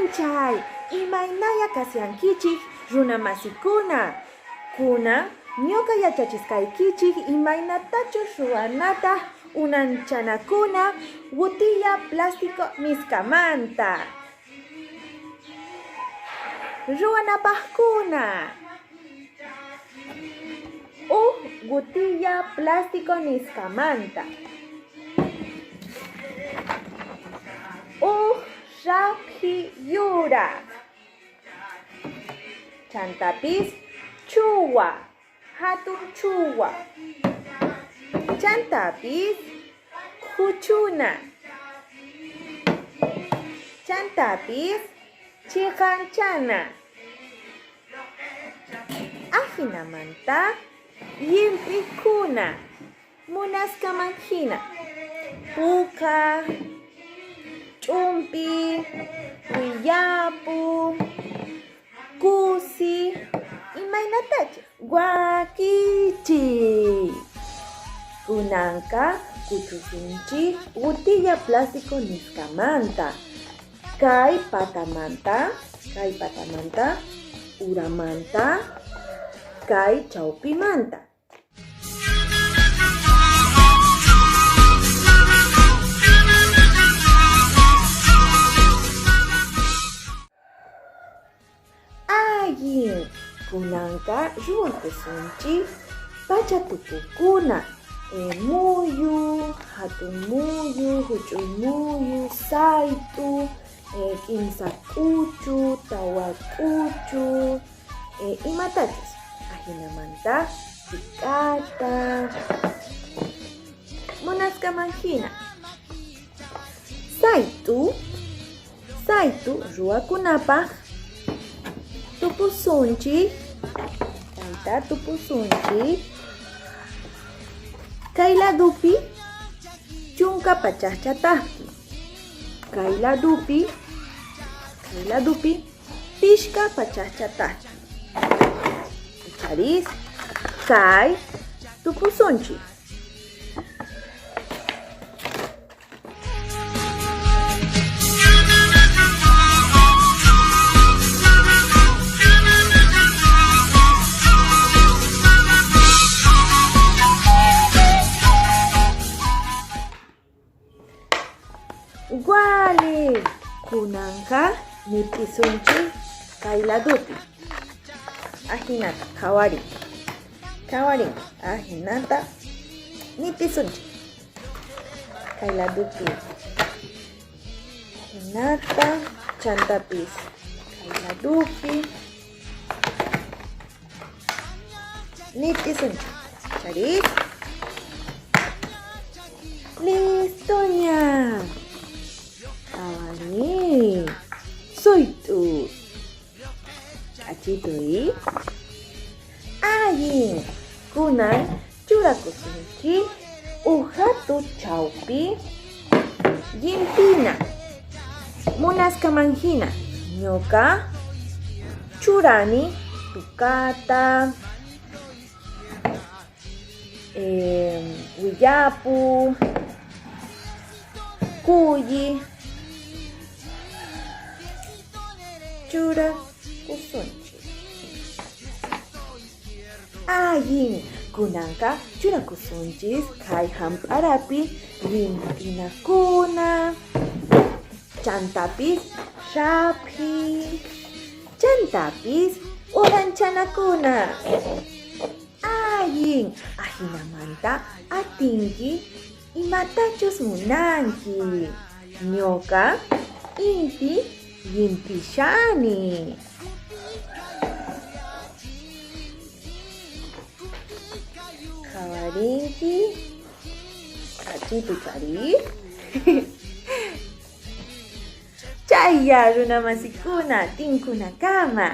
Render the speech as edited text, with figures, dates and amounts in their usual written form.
P'unchay, imaynaya kashankichej runamasikuna? Kunan ñuqa yachachisqaykichik imaynatachus ruwanata unanchanakuna botella plástico nisqamanta. Ruwanapajkuna. Uj botella plástico nisqamanta. Uj raphi yuraj. Chantapis chuwa, jatun chuwa. Chantapis khuchuna. Chantapis chiqanchana. Ajinamanta llimp'ikuna munasqaman jina puka, ch'umpi, willapu, kusi, imaynatachus. Wakichiy. Kunanqa kuchusunchik botella plástico nisqamanta. Kay patamanta, kay patamanta, uramanta, kay chawpimanta. Allin, kunanqa ruwakusunchik pacha tupukuna, muyu, hatun muyu, huch'uy muyu, sayt'u, k'insa k'uchu, tawa k'uchu, imatachus. Ajinamanta t'ikata munasqaman hina. Sayt'u Saytu ruwakunapaj tupusunchik, kayta tupusunchik, kay ladopi chunka pachajchataqpi, kay ladopi, kay ladopi pishka pachajchataqpi. Icharis kay tupusunchik. Wali, kunanqa nit'isunchik kay ladopi. Ajinata qhawarin. Qhawarin, ajinata nit'isunchik. Kay ladopi hinata chantapis kay ladopi nit'isunchik. Charis. Listoña. Qhawani. Suyt'u. K'achitu, i? Allin. Kunan churakusunchik ujatu chawpi llimpina. Munasqaman hina ñuqa churani tukata, willapu, kulli churakusunchik. Allin, kunanqa churakusunchis kay hamp'arapi llimp'inakuna, chantapis raphi, chantapis uranchanakuna. Allin, ajinamanta atinki imatachus munanki. Ñuqa inti llimp'ishani. Qhawarinki k'achitu chari. Chaylla runamasikuna tinkunakama.